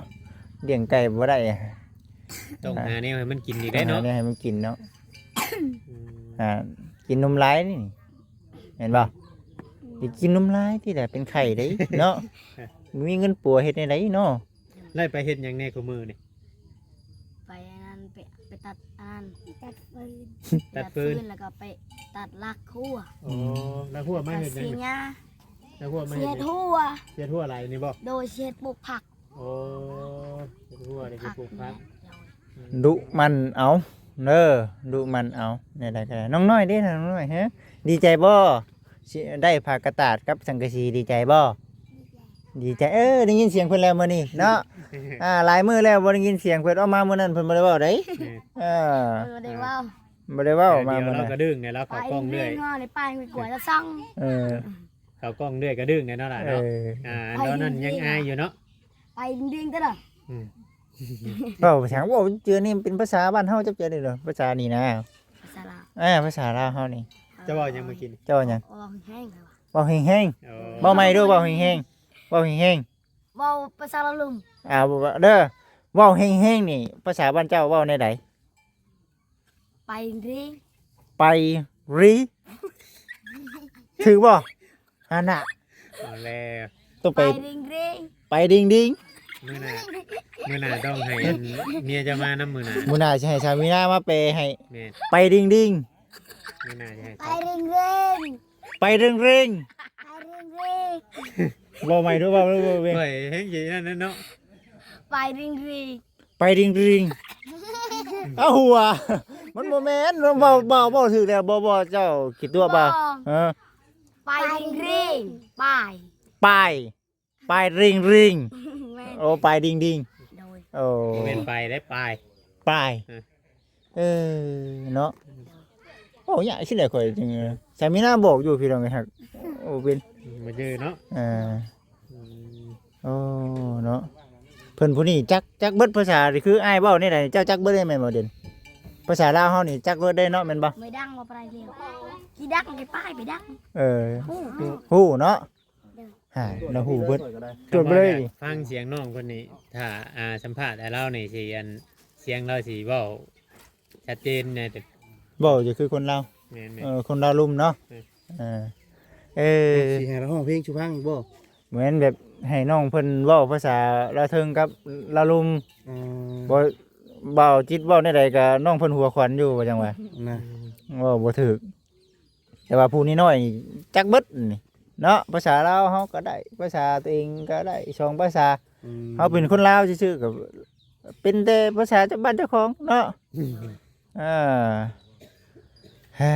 ລ້ຽງໄກ່ບໍ່ໄດ້ ຕ້ອງຫາແນວໃຫ້ມັນກິນອີກໄດ໋ເນາະ. ຕ້ອງຫາແນວໃຫ້ມັນກິນເນາະ. ອືມ ອ່າ ກິນນົມຫຼາຍນີ້ ແມ່ນບໍ່? ອືມ ຊິກິນນົມຫຼາຍຕິລະ ເປັນໄຂ້ໄດ໋ເນາະ. ບໍ່ມີເງິນປົວເຮັດແນວໃດເນາະ. ໄດ້ໄປເຮັດຫຍັງແດ່ຄູ່ມື້ນີ້? ໄປອັນນັ້ນ ໄປ ໄປຕັດອັນນັ້ນ ຕັດຟືນ ຕັດຟືນ ແລ້ວກໍໄປຕັດລາກຮົ້ວ. ອໍ ລາກຮົ້ວມາເຮັດຫຍັງ? ຕັດເສຍຫຍ້າ. ລາກຮົ້ວມາເຮັດຫຍັງ? ເຮັດຮົ້ວ. ເຮັດຮົ້ວຫຼາຍນີ້ບໍ່? ໂດຍ. ເຮັດຮົ້ວປູກຜັກ. ອໍ ເຮັດຮົ້ວນີ້ຄືປູກຜັກ. ປູກຜັກ. ອືມ ດຸໝັ່ນເອົາເດີ ດຸໝັ່ນເອົາ ແນວໃດກໍໄດ້. ນ້ອງນ້ອຍເດ້ ນ້ອງນ້ອຍ ຮະ ດີໃຈບໍ່? ຊິໄດ້ຜ້າກະຕາດກັບສັງກະສີ ດີໃຈບໍ່? ດີໃຈ. ດີໃຈ. ເອີ ໄດ້ຍິນສຽງເພິ່ນແລ້ວມື້ນີ້ເນາະ. ອ່າ ຫຼາຍມື້ແລ້ວບໍ່ໄດ້ຍິນສຽງເພິ່ນ ອອກມາມື້ນັ້ນເພິ່ນບໍ່ໄດ້ເວົ້າເດ້. ເອີ ເພິ່ນບໍ່ໄດ້ເວົ້າ. ບໍ່ໄດ້ເວົ້າມາມື້ນັ້ນ. ລາວກະດຶງແດ່ ລາວເຂົ້າກ້ອງເລື້ອຍ. ໄປເລື່ອຍ ໄປກວດລະຊ່ອງ. ເອີ ເຂົ້າກ້ອງເລື້ອຍກະດຶງແດ່ເນາະຫຼານເນາະ. ເອີ ອ່າ ຕອນນັ້ນຍັງອາຍຢູ່ເນາະ. ໄປເດ້ງໆ ເດີ. ອືມ ເວົ້າພາສາຫຍັງ? ເວົ້າເທື່ອນີ້ເປັນພາສາບ້ານເຮົາຈັກເທື່ອເດີ ພາສານີ້ນະ. ພາສາລາວ. ເອີ ພາສາລາວເຮົານີ້. ເຈົ້າເວົ້າຫຍັງມື້ກີ້ນີ້? ເຈົ້າເວົ້າຫຍັງ? ເວົ້າແຮງໆ ເວົ້າແຮງໆ. ໂອ້ ເວົ້າໃໝ່ດູ ເວົ້າແຮງໆ ເວົ້າແຮງໆ. ເວົ້າພາສາລາວລຸ່ມ. ອ່າ ເດີ ເວົ້າແຮງໆນີ້ ພາສາບ້ານເຈົ້າເວົ້າແນວໃດ? ໄປເຣ ໄປຣີ ຖືກບໍ່? ຫັ້ນນະ ເອົາແລ້ວ ຕ້ອງໄປ ໄປເຣ ໄປດິງດິງ. ມື້ໜ້າ ມື້ໜ້າຕ້ອງໃຫ້ອັນເມຍເຈົ້າມານຳມື້ໜ້າ. ມື້ໜ້າຊິໃຫ້ສາມີນາມາແປໃຫ້. ແມ່ນ ໄປດິງດິງ. ມື້ໜ້າຊິໃຫ້ ໄປເຣ ໄປເຣ ໄປເຣ ໄປເຣ. ເວົ້າໃໝ່ດູ ເວົ້າ ເວົ້າ ເວົ້າ ຂ້ອຍແຮງຊິນັ້ນເນາະ. ໄປເຣ ໄປດິງດິງ. ເອົາຫົວ ມັນບໍ່ແມ່ນ ເວົ້າ ເວົ້າ ເວົ້າຖືກແລ້ວ ບໍ່ ບໍ່ ເຈົ້າຂີ້ຕົວະບໍ່? ບໍ່ ເອີ ໄປເຣ ໄປ ໄປ ໄປເຣ ໄປ ແມ່ນ ໂອ້ ໄປດິງດິງ. ໂດຍ ໂອ້ ບໍ່ແມ່ນໄປເດ້ ປາຍ ປາຍ ເອີ ເອີ ເນາະ. ໂອ້ ຍາກຊິໄດ້ ຂ້ອຍຈຶ່ງ ສາມີນາບອກຢູ່ ພີ່ນ້ອງເອີຍ ຮັກ ໂອ້ ເປັນ ບໍ່ຈື່ເນາະ. ເອີ ອືມ ໂອ້ ເນາະ ເພິ່ນຜູ້ນີ້ຈັກ ຈັກເບິດພາສາ ຄືອ້າຍເວົ້າແນວໃດ ເຈົ້າຈັກເບິດເດ້ແມ່ນບໍ່ເດັ່ນ? ພາສາລາວເຮົານີ້ຈັກເບິດເດ້ເນາະ ແມ່ນບໍ່? ໄປດັງບໍ່ໄປເດ ຂີ້ດັງ ໄປປາຍ ໄປດັງ. ເອີ ຮູ້ ຮູ້ເນາະ. ໂດຍ ຫາ ລາວຮູ້ເບິດ ກວດບໍ່ໄດ້. ຟັງສຽງນ້ອງເພິ່ນນີ້ ຖ້າ ອ່າ ສຳພາດໃຫ້ລາວນີ້ຊິ ອັນ ສຽງລາວຊິເວົ້າ ຊັດເຈນແດ່ ເວົ້າຈະຄືຄົນລາວ. ແມ່ນໆ ເອີ ຄົນລາວລຸ່ມເນາະ. ເອີ ເອີ ເອີ ຊິໃຫ້ລາວຮ້ອງເພງສູ່ຟັງອີກບໍ່? ແມ່ນແບບໃຫ້ນ້ອງເພິ່ນເວົ້າພາສາລາວເທິງກັບລາວລຸ່ມ. ອືມ ບໍ່ ບ່າວຈິດເວົ້າແນວໃດກໍນ້ອງເພິ່ນຫົວຂວັນຢູ່ ວ່າຈັ່ງວ່ານະ ເວົ້າບໍ່ຖືກ. ແຕ່ວ່າຜູ້ນ້ອຍໆນີ້ຈັກເບິດນີ້ເນາະ ພາສາລາວເຮົາກໍໄດ້ ພາສາຕົວເອງກໍໄດ້ ສອງພາສາ. ອືມ ເຮົາເປັນຄົນລາວຊື່ໆ ກໍເປັນແຕ່ພາສາຈາກບ້ານເຈົ້າຂອງເນາະ. ອືມ ເອີ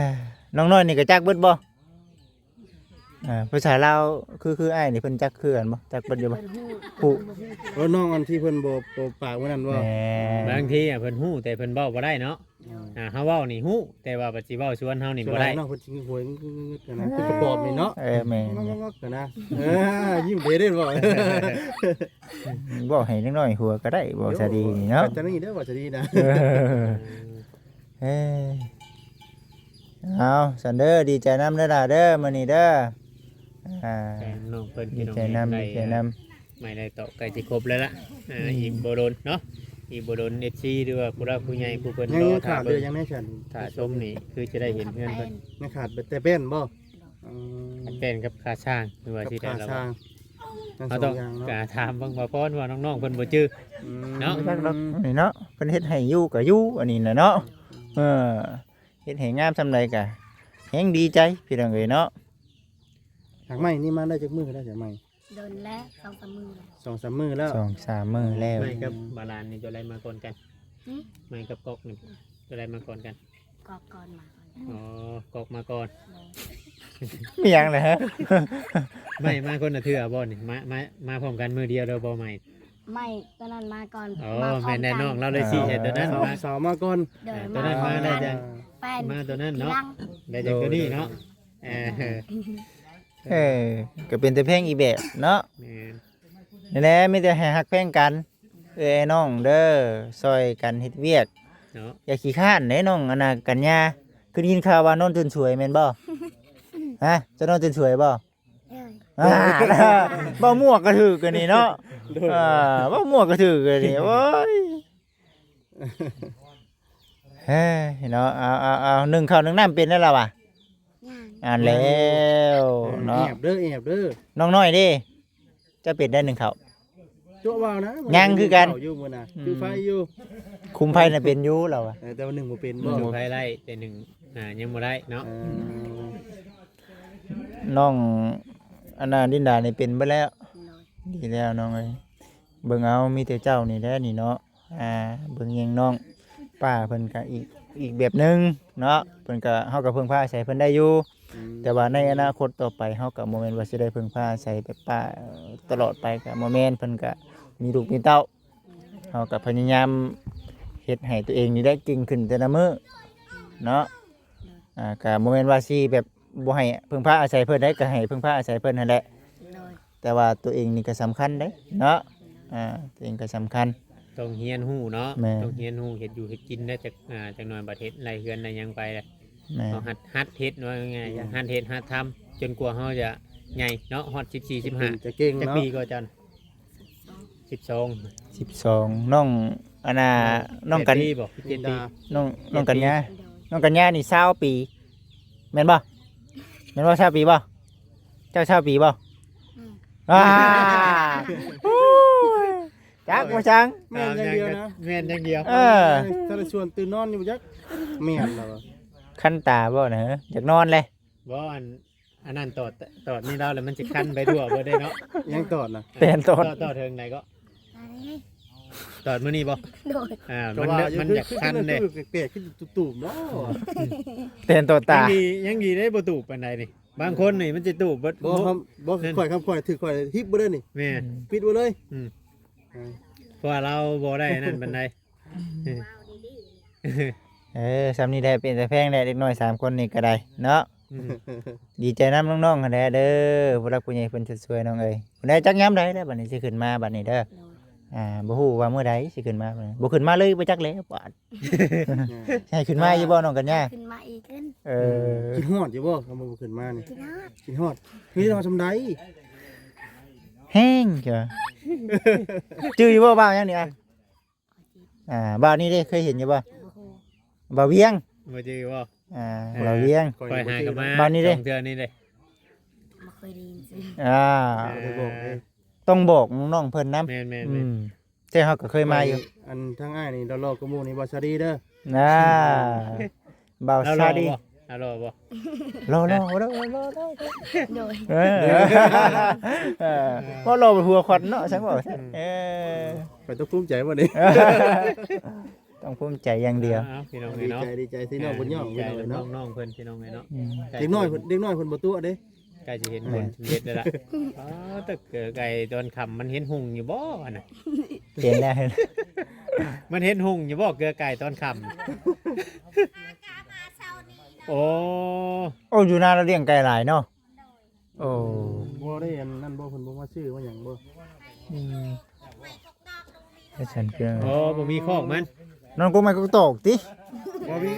ນ້ອງນ້ອຍນີ້ກໍຈັກເບິດບໍ່? ອ່າ ພາສາລາວ ຄື ຄືອ້າຍນີ້ເພິ່ນຈັກຄືກັນບໍ່? ຈັກເບິດຢູ່ບໍ່? ເພິ່ນຮູ້ ຮູ້ ເອີ ນ້ອງອັນທີ່ເພິ່ນບໍ່ ບໍ່ປາກມື້ນັ້ນບໍ່? ແມ່ນ ບາງທີອະເພິ່ນຮູ້ ແຕ່ເພິ່ນເວົ້າບໍ່ໄດ້ເນາະ. ອືມ ອ່າ ເຮົາເວົ້ານີ້ຮູ້ ແຕ່ວ່າບັດຊິເວົ້າຊວນເຮົານີ້ບໍ່ໄດ້ເນາະ. ເພິ່ນຊິງວຍງຶດໆກັນນະ ເອີ ເປັນກະປອມນີ້ເນາະ. ເອີ ແມ່ນໆ ງອກໆກັນນະ. ເອີ ຍິ້ມເດ້ເດ້ບໍ່? ເວົ້າໃຫ້ເດັກນ້ອຍຫົວກໍໄດ້ ເວົ້າສາດີນີ້ເນາະ. ໂອ້ ແບບນີ້ເດີ ເວົ້າສາດີນະ. ເອີ ເອີ ເອົາ ຊັ້ນເດີ ດີໃຈນຳເດີຫຼ້າເດີ ມື້ນີ້ເດີ. ອ່າ ແຟນນ້ອງເພິ່ນ ພີ່ນ້ອງ ດີໃຈນຳ ດີໃຈນຳ. ໄມ້ໄດ້ຕອກໃກ້ຊິຄົບແລ້ວລະ. ອ່າ ອືມ ອີກບໍ່ດົນເນາະ ອີກບໍ່ດົນ ເອັຟຊີ ຫຼືວ່າຜູ້ຫຼັກຜູ້ໃຫຍ່ຜູ້ເພິ່ນ ຍັງ ຍັງຂາດເຫຼືອຫຍັງແດ່ຊັ້ນ? ຖ້າຊົມນີ້ຄືຈະໄດ້ເຫັນເຮືອນເພິ່ນ. ຍັງຂາດແຕ່ແປ້ນບໍ່? ອືມ ແປ້ນກັບຄ່າສ້າງ ຫຼືວ່າຊິໄດ້ລະ ຄ່າສ້າງ ທັງສອງຢ່າງເນາະ. ເຮົາຕ້ອງການຖາມເບິ່ງວ່າພອນວ່ານ້ອງໆເພິ່ນບໍ່ຈື່ ອືມ ເນາະ. ບໍ່ຈັກດອກນີ້ເນາະ ເພິ່ນເຮັດໃຫ້ຢູ່ກໍຢູ່ ອັນນີ້ນະເນາະ. ເອີ ເຮັດໃຫ້ງາມສ່ຳໃດກໍແຮງດີໃຈ ພີ່ນ້ອງເອີຍເນາະ. ຫາກໄມ້ນີ້ມາໄດ້ຈັກມື້ແລ້ວ ຫາກໄມ້? ດົນແລ້ວ ສອງສາມມື້ແລ້ວ ສອງສາມມື້ແລ້ວ ສອງສາມມື້ແລ້ວ. ໄມ້ກັບບາລານນີ້ຕົວໃດມາກ່ອນກັນ? ຫຶ? ໄມ້ກັບກອກນີ້ຕົວໃດມາກ່ອນກັນ? ກອກກ່ອນ ມາກ່ອນ. ອໍ ກອກມາກ່ອນ. ໂດຍ ມີຫຍັງແຫຼະ? ໄມ້ມາຄົນລະເທື່ອບໍ່ນີ້? ມາ ມາ ມາພ້ອມກັນມື້ດຽວເລີຍບໍ່ໄມ້? ໄມ້ຕົວນັ້ນມາກ່ອນ. ອໍ ມາພ້ອມກັນ. ແມ່ນແນ່ ນ້ອງລາວເລີຍຊີ້ໃຫ້ຕົວນັ້ນ ສາວ ມາ ສາວມາກ່ອນ. ໂດຍ ອ່າ ຕົວນັ້ນມາ ມາກ່ອນ ແລ້ວຈັ່ງ ແປ້ນ ມາຕົວນັ້ນເນາະ ທີຫຼັງ. ໄດ້ຈັ່ງຕົວນີ້ເນາະ. ໂດຍ ເອີ ເອີ ກໍເປັນແຕ່ແພງອີກແບບເນາະ. ແມ່ນ ນັ້ນແຫຼະ ມີແຕ່ໃຫ້ຮັກແພງກັນ ເອື້ອຍນ້ອງເດີ ຊ່ອຍກັນເຮັດວຽກເນາະ. ຢ່າຂີ້ຄ້ານເດ້ນ້ອງ ອັນນ່າ ກັນຍາ ຄືໄດ້ຍິນຂ່າວວ່ານອນຕື່ນສວຍແມ່ນບໍ່? ຮະ ເຈົ້ານອນຕື່ນສວຍບໍ່? ໂດຍ ອ່າ ເວົ້າໝວກກໍຖືກອັນນີ້ເນາະ. ໂດຍ ອ່າ ເວົ້າໝວກກໍຖືກອັນນີ້ ໂອ້ຍ. ເຮີ້ຍເນາະ ເອົາ ເອົາ ເອົາ ໜຶ້ງເຂົ້າໜຶ້ງນ້ຳເປັນແລ້ວລະຫວາ? ຍັງ ອ່ານແລ້ວເນາະ. ແອບເດີ ແອບເດີ. ນ້ອງນ້ອຍເດ້ ເຈົ້າເປັນໄດ້ໜຶ້ງເຂົ້າ? ໂຈະວ່ານະ ຍັງຄືກັນ ເຂົ້າຢູ່ມື້ນະ ອືມ ຄືໄຟຢູ່. ຄຸມໄຟນະເປັນຢູ່ລາວວ່າ ເອີ ແຕ່ວ່າໜຶ້ງບໍ່ເປັນ. ໜຶ້ງບໍ່ ໄຟໄດ້ ແຕ່ໜຶ້ງ ອ່າ ຍັງບໍ່ໄດ້ເນາະ. ເອີ ນ້ອງ ອັນນ່າ ລິນດານີ້ເປັນເບິດແລ້ວ. ໂດຍ ດີແລ້ວນ້ອງເອີຍ. ເບິ່ງເອົາ ມີແຕ່ເຈົ້ານີ້ແຫຼະນີ້ເນາະ. ອ່າ ເບິ່ງແຍງນ້ອງ ປ້າເພິ່ນກະອີກ ອີກແບບໜຶ່ງເນາະ. ເພິ່ນກະ ເຮົາກະເພິ່ງພາອາໄສເພິ່ນໄດ້ຢູ່ ອືມ ແຕ່ວ່າໃນອະນາຄົດຕໍ່ໄປ ເຮົາກະບໍ່ແມ່ນວ່າຊິໄດ້ເພິ່ງພາອາໄສແບບປ້າຕະຫຼອດໄປ ກະບໍ່ແມ່ນ. ເພິ່ນກະມີລູກມີເຕົ້າ ເຮົາກະພະຍາຍາມເຮັດໃຫ້ຕົວເອງນີ້ໄດ້ເກັ່ງຂຶ້ນແຕ່ລະມື້ເນາະ. ອ່າ ກະບໍ່ແມ່ນວ່າຊິແບບ ບໍ່ໃຫ້ເພິ່ງພາອາໄສເພິ່ນໃດ ກໍໃຫ້ເພິ່ງພາອາໄສເພິ່ນຫັ້ນແຫຼະ. ໂດຍ ແຕ່ວ່າຕົວເອງນີ້ກໍສຳຄັນເດ້ເນາະ. ອ່າ ຕົວເອງກໍສຳຄັນ ຕ້ອງຮຽນຮູ້ເນາະ. ແມ່ນ ຕ້ອງຮຽນຮູ້ເຮັດຢູ່ເຮັດກິນໄດ້ ຈັກ ອ່າ ຈັກໜ່ອຍບັດເຮັດໄລ່ເຮືອນໄດ້ຫຍັງໄປແຫຼະ. ແມ່ນ ເຮົາຫັດ ຫັດເຮັດວ່າງ່າຍໆ ອືມ ຫັດເຮັດຫັດທຳ ຈົນກວ່າເຮົາຈະໃຫຍ່ເນາະ ຮອດສິບສີ່ ສິບຫ້າ ຈະເກັ່ງເນາະ. ຈັກປີກໍອາຈານ? ສິບສອງ ສິບສອງ ນ້ອງ ອັນນ່າ ນ້ອງກັນ ແປດປີບໍ່? ເຈັດປີ ນ້ອງ ນ້ອງກັນຍາ ໂດຍ ນ້ອງກັນຍານີ້ຊາວປີ ແມ່ນບໍ່? ແມ່ນບໍ່ ຊາວປີບໍ່? ເຈົ້າຊາວປີບໍ່? ອືມ ອ່າ ໂອ້ຍ ຈັກວ່າຈັ່ງ ແມ່ນຢ່າງດຽວນະ ແມ່ນຢ່າງດຽວ. ເອີ ແຕ່ລະສ່ວນຕື່ນນອນຢູ່ບໍ່ຈັກ ແມ່ນລະຫວາ? ຄັນຕາບໍ່ນະ ຢາກນອນເລີຍ ບໍ່ ອັນ ອັນນັ້ນຕອດ ຕອດນີ້ແລ້ວ ແລ້ວມັນຊິຄັນໄປທົ່ວເບິດເດ້ເນາະ. ຍັງຕອດນະ ແຕ່ນຕອດ ຕອດ ຕອດເຖິງໃດກໍ? ຕອດມື້ນີ້ບໍ່? ໂດຍ ອ່າ ມັນ ມັນຢາກຄັນເດ້ ແປກໆ ຄືຕູບໆເນາະ. ແຕ່ນຕອດຕາ ຍັງດີ ຍັງດີເດ້ ບໍ່ຕູບປານໃດນີ້. ບາງຄົນນີ້ມັນຊິຕູບເບິດ. ບໍ່ ບໍ່ ຂ້ອຍ ຂ້ອຍຖືກ ຂ້ອຍຮິບເບິດເດ້ນີ້. ແມ່ນ ປິດເບິດເລີຍ. ອືມ ເອີ ເພາະວ່າລາວບໍ່ໄດ້ອັນນັ້ນປານໃດ. ເອີ ຊ່ຳນີ້ແຫຼະ ເປັນຕາແພງແຫຼະ ເດັກນ້ອຍສາມຄົນນີ້ກໍໄດ້ເນາະ. ອືມ ດີໃຈນຳນ້ອງໆຫັ້ນແຫຼະເດີ ຜູ້ຫຼັກຜູ້ໃຫຍ່ເພິ່ນຊ່ວຍນ້ອງເອີຍ. ຜູ້ໃດຈັກຍາມໃດແລ້ວບັດນີ້ຊິຂຶ້ນມາບັດນີ້ເດີ. ໂດຍ ອ່າ ບໍ່ຮູ້ວ່າມື້ໃດຊິຂຶ້ນມາ ບໍ່ຂຶ້ນມາເລີຍບໍ່ຈັກແລ້ວບາດ. ໃຫ້ຂຶ້ນມາຢູ່ບໍ່ນ້ອງກັນຍາ? ຂຶ້ນມາອີກຂຶ້ນ. ເອີ ຄິດຮອດຢູ່ບໍ່ ຄັນບໍ່ຂຶ້ນມານີ້? ຄິດຮອດ ຄິດຮອດ. ຄືຮອດຊ່ຳໃດ? ແຮງຈ້ະ ຈື່ຢູ່ບໍ່ ບ່າວຫຍັງນີ້? ອ່າ ບ່າວນີ້ເດ້ ເຄີຍເຫັນຢູ່ບໍ່? ບໍ່ຮູ້. ບ່າວວຽງ ບໍ່ຈື່ບໍ່? ອ່າ ເອີ ບ່າວວຽງ ຂ້ອຍຫາກັບມາ ບ່າວນີ້ເດ້ ສອງເທື່ອນີ້ເດ້. ບໍ່ເຄີຍໄດ້ຍິນຊື່. ອ່າ ເອີ ບໍ່ໄດ້ບອກເດ້ ຕ້ອງບອກນ້ອງໆເພິ່ນນຳ. ແມ່ນໆໆ ອືມ ແຕ່ເຮົາກໍເຄີຍມາຢູ່. ອັນທາງອ້າຍນີ້ຫຼໍ່ໆກວ່າໝູ່ນີ້ ບ່າວຊາລີເດີ. ອ່າ ບ່າວຊາລີ ລາວຫຼໍ່ບໍ່? ລາວຫຼໍ່ບໍ່? ຫຼໍ່ໆ ໂດຍ ເອີ ເອີ ເວົ້າຫຼໍ່ໄປຫົວຂວັນເນາະ ຊັ້ນເວົ້າ. ອືມ ເອີ ຂ້ອຍຕ້ອງພູມໃຈບໍ່ນີ້? ຕ້ອງພູມໃຈຢ່າງດຽວ. ອ້າວ ພີ່ນ້ອງເອີຍເນາະ ດີໃຈ ດີໃຈທີ່ນ້ອງເພິ່ນຍ້ອງ ພີ່ນ້ອງເອີຍເນາະ ນ້ອງໆເພິ່ນ ພີ່ນ້ອງເອີຍເນາະ. ອືມ ເດັກນ້ອຍເພິ່ນ ເດັກນ້ອຍເພິ່ນບໍ່ຕົວະເດ້. ໃກ້ຊິເຫັນຜົນສຳເລັດແລ້ວລະ. ອໍ ແຕ່ເກືອໄກ່ຕອນຄ່ຳມັນເຫັນຮຸ່ງຢູ່ບໍ່ຫັ້ນນະ? ເຫັນແລ້ວ ມັນເຫັນຮຸ່ງຢູ່ບໍ່ເກືອໄກ່ຕອນຄ່ຳ? ໂອ້ ໂອ້ ຢູ່ນາລາວລ້ຽງໄກ່ຫຼາຍເນາະ. ໂອ້ ບໍ່ໄດ້ອັນນັ້ນບໍ່ ເພິ່ນບໍ່ມາຊື້ມາຫຍັງບໍ່? ອືມ ແຕ່ສັນເກືອ ອໍ ບໍ່ມີຄອກມັນ ນອນກົກໄມ້ກົກຕອກຕິ? ບໍ່ມີ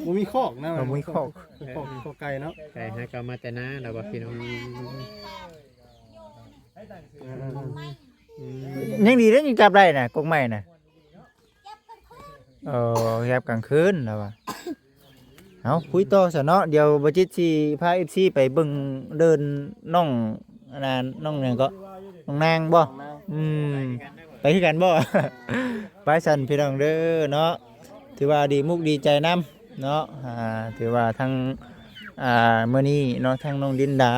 ບໍ່ມີຄອກນະ ບໍ່ມີຄອກ ຄອກ ຄອກໄກ່ເນາະ. ໄກ່ຫາກໍເອົາມາແຕ່ນາລະວ່າພີ່ນ້ອງ. ອືມ ອືມ ອືມ ອືມ ຍັງດີເດ້ ຍັງຈັບໄດ້ນະ ກົກໄມ້ນະ. ເອີ ແຍບກາງຄືນລະວ່າ. ເອົາ ຄຸຍຕໍ່ຊະເນາະ ດຽວບໍ່ຈິດຊິພາເອັຟຊີໄປເບິ່ງເດີ່ນນ້ອງ ອັນນັ້ນ ນ້ອງຫຍັງເກາະ ນ້ອງນາງບໍ່? ນ້ອງນາງ ອືມ ໄປຄືກັນບໍ່? ໄປຊັ້ນພີ່ນ້ອງເດີເນາະ ຖືວ່າດີມຸກດີໃຈນຳເນາະ. ອ່າ ຖືວ່າທັງ ອ່າ ມື້ນີ້ເນາະ ທັງນ້ອງລິນດາ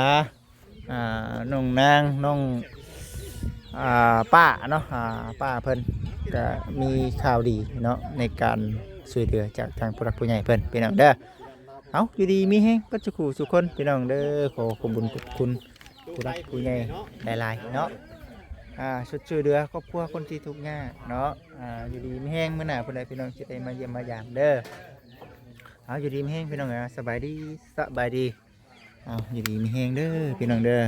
ອ່າ ນ້ອງນາງ ນ້ອງ ອ່າ ປ້າເນາະ ອ່າ ປ້າເພິ່ນກະມີຂ່າວດີເນາະ ໃນການຊ່ວຍເຫຼືອຈາກທາງຜູ້ຫຼັກຜູ້ໃຫຍ່ເພິ່ນ ພີ່ນ້ອງເດີ. ເອົາ ຢູ່ດີມີແຮງເບິດສູ່ຄູ່ສູ່ຄົນ ພີ່ນ້ອງເດີ. ຂໍຂອບບຸນຂອບຄຸນຜູ້ຫຼັກຜູ້ໃຫຍ່ຫຼາຍໆເນາະ ອ່າ ຊຸດຊ່ວຍເຫຼືອຄອບຄົວຄົນທີ່ທຸກຍາກເນາະ. ອ່າ ຢູ່ດີມີແຮງ ມື້ໜ້າພຸ້ນແຫຼະ ພີ່ນ້ອງ ຊິໄດ້ມາຢ້ຽມມາຢາມເດີ. ເອົາ ຢູ່ດີມີແຮງ ພີ່ນ້ອງເອີຍ ສະບາຍດີ ສະບາຍດີ. ເອົາ ຢູ່ດີມີແຮງເດີ ພີ່ນ້ອງເດີ.